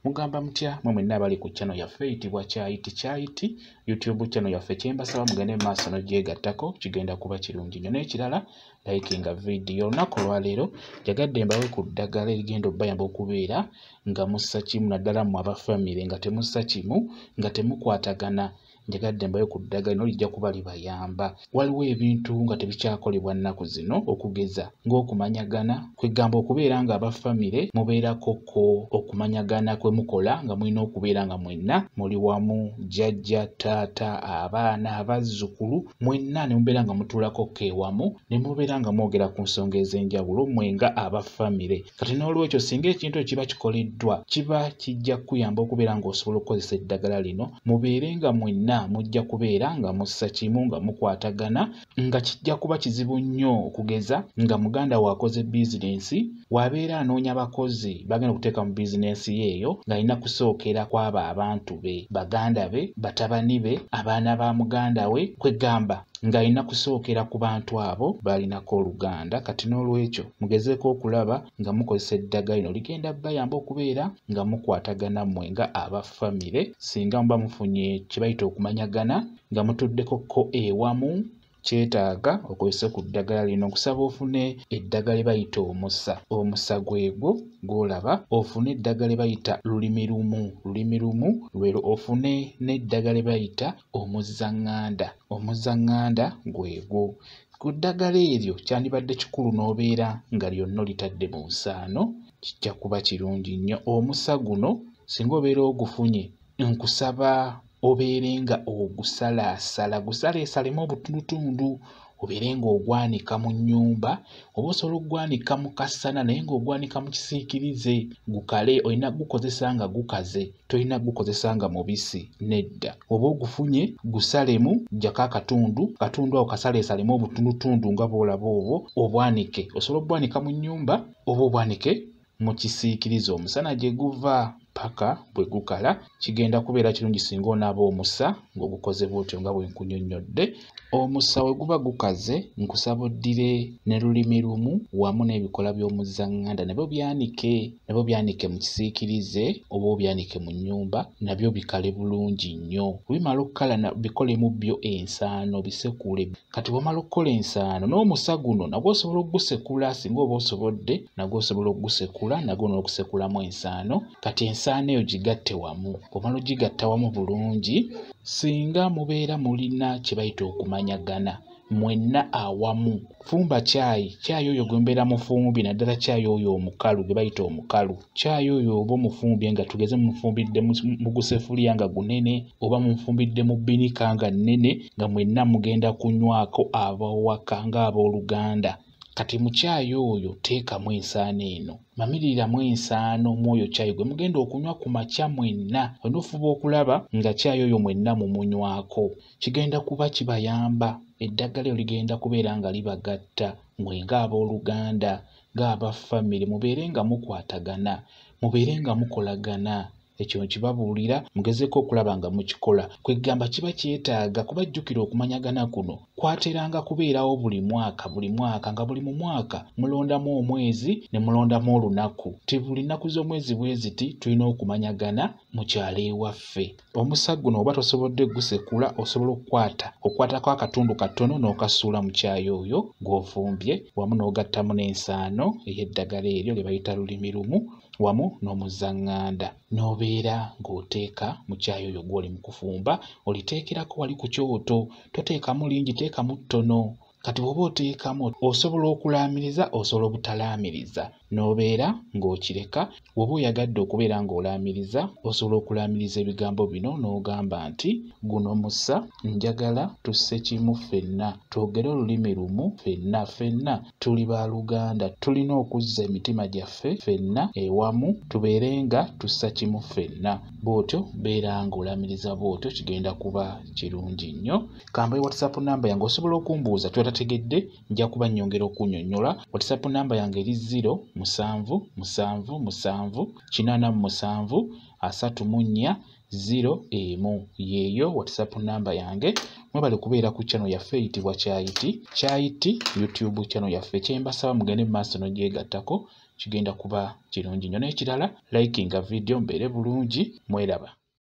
Mugamba mutya mwe mwenna abali ku channel yaffe eyitibwa Kyayiti Kyayiti YouTube channel yaffe. Kyembasaba mugende mu maaso n'ogyegattako, kigenda kuba kirungi nnyo. N'ekirala, likinga vidiyo. Olunaku olwaleero njagadde mbawe ku ddagala erigenda obbayamba okubeera nga mussa kimu, naddala mmwe aba famire nga temussa kimu, nga temukwatagana. Njagadde mbawe ku ddagala lino, lijja kuba libayamba. Waliwo ebintu nga tebikyakolebwa nnaku zino, okugeza ng'okumanyagana, kwegamba okubeera nga aba famire mubeerako ko okumanyagana kwe mukola nga mulina okubeera nga mwenna muli wamu, jjajja, taata, abaana, abazzukulu, mwenna ne mubeera nga mutuulako ko ewamu ne mubeera nga mwogera ku nsonga ez'enjawulo mmwe nga aba famire. Kati n'olwekyo singa ekintu ekyo kiba kikoleddwa, kiba kijja kukuyamba okubeera ng'osobola okukozesa eddagala lino, mubeere nga mwenna mujja kubeera nga mussa kimu, nga mukwatagana, nga kijja kuba kizibu nnyo okugeza nga muganda we akoze bizinensi, w'abeera anoonya bakozi bagenda okuteeka mu bizinensi ye eyo, ng'alina kusookera kw'abo abantu be, baganda be, batabani be, abaana ba muganda we, kwegamba ng'alina kusookera ku bantu abo b'alinako oluganda. Kati n'olwekyo mugezeeko okulaba nga mukozesa eddagala lino, ligenda bbayamba okubeera nga mukwatagana mmwe nga aba famire. Singa muba mufunye kye bayita okumanyagana nga mutuddeko ko ewamu, kyetaaga okozese ku ddagala lino. Nkusaba ofune eddagala lye bayita omusa. Omusa gwegwo gw'olaba. Ofune eddagala lye bayita lulimi lumu, lulimi lumu lwero. Ofune n'eddagala lye bayita omuzzaŋŋanda. Omuzzaŋŋanda gwegwo. Ku ddagala eryo kyandibadde kikulu n'obeera nga lyonna olitadde mu nsaano, kijja kuba kirungi nnyo. Omusa guno singa obeera ogufunye, nkusaba obeere nga ogusalaasala, gusaleesalemu obutundutundu, obeere ng'ogwanika mu nnyumba, oba osobola okugwanika mu kasana naye ng'ogwanika mu kisiikirize gukale. Olina gukozesa nga gukaze, tolina gukozesa nga mubisi, nedda. Oba ogufunye, gusalemu, ggyako akatundu, akatundu ako kasaleesalemu obutundutundu nga bw'olaba obwo, obwanike. Osobola okubwanika mu nnyumba oba obwanike mu kisiikirize omusana gye guva paka bwe gukala. Kigenda kubeera kirungi singa onaaba omusa ng'ogukoze bw'otyo nga bwe nkunnyonnyodde. Omusa we guba gukaze, nkusaba oddire ne lulimi lumu wamu n'ebikola by'omuzzaŋŋanda, nabyo byanike, nabyo byanike mu kisiikirize oba obyanike mu nnyumba, nabyo bikale bulungi nnyo. Bwe bimala okukala, bikolemu byo ensaano, bisekule. Kati bw'omala okukola ensaano n'omusa guno nagwo osobola okugusekula, singa oba osobodde nagwo osobola okugusekula, nagwo n'ogusekulamu ensaano. Kati ensaano eyo gigatte wamu. Bw'omala ogigatta wamu bulungi, singa mubeera mulina kye bayita okumanyagana mwenna awamu, fumba caayi. Caayi oyo gwe mubeera mufumbye, naddala caayi oyo omukalu gwe bayita omukalu. Caayi oyo oba omufumbye nga tugeze mumufumbidde mu gusefuliya nga gunene, oba mumufumbidde mu bbinika nga nnene, nga mwenna mugenda kunywako ab'awaka ng'abooluganda. Kati mu caayi oyo teekamu ensaano eno, mamiriramu ensaano mu oyo caayi gwe mugenda okunywa ku makya mwenna. Olina ofuba okulaba nga caayi oyo mwenna mumunywako, kigenda kuba kibayamba. Eddagala eryo ligenda kubeera nga libagatta mmwe ng'abooluganda, ng'aba famire, mubeere nga mukwatagana, mubeere nga mukolagana. Ekyo nkibabuulira, mugezeeko okulaba nga mukikola. Kwegamba kiba kyetaaga kuba jjukira okumanyagana kuno kwateranga kubeerawo buli mwaka, buli mwaka, nga buli mu mwaka mulondamu omwezi ne mulondamu olunaku, nti buli nnaku z'omwezi bwe ziti tulina okumanyagana mu kyalo ewaffe. Omusa guno oba tosobodde gusekula, osobola okukwata okwatako akatundu katono n'okasuula mu caayi oyo gw'ofumbye, wamu n'ogattamu n'ensaano ey'eddagala eryo lye bayita lulimi lumu wamu n'omuzzaŋŋanda, n'obeera ng'oteeka mu caayi oyo gw'oli mu kufumba, oliteekerako wali ku kyoto. Toteekamu lingi, teekamu ttono. Kati bw'oba oteekamu osobola okulaamiriza, osobola obutalaamiriza, n'obeera ng'okireka. Bw'oba oyagadde okubeera ng'olaamiriza, osobola okulaamiriza ebigambo bino n'ogamba nti, guno musa, njagala tusse kimu ffenna, twogere olulimi lumu ffenna, ffenna tuli baaluganda, tulina okuzza emitima gyaffe ffenna ewamu, tubeere nga tussa kimu ffenna. Bw'otyo beera ng'olaamiriza bw'otyo, kigenda kuba kirungi nnyo. Kambawe WhatsApp namba yange, osobola okumbuuza ky'otategedde, nja kuba nnyongera okunnyonnyola. WhatsApp namba yange eri 0 7 7 7 87 34 0 1. Yeeyo WhatsApp namba yange. Mwebale kubeera ku channel yaffe eyitibwa Kyayiti Kyayiti YouTube channel yaffe. Kyembasaba mugende mu maaso n'ogyegattako, Kigenda kuba kirungi nnyo. N'ekirala, likinga vidiyo, mbeere bulungi, mweraba.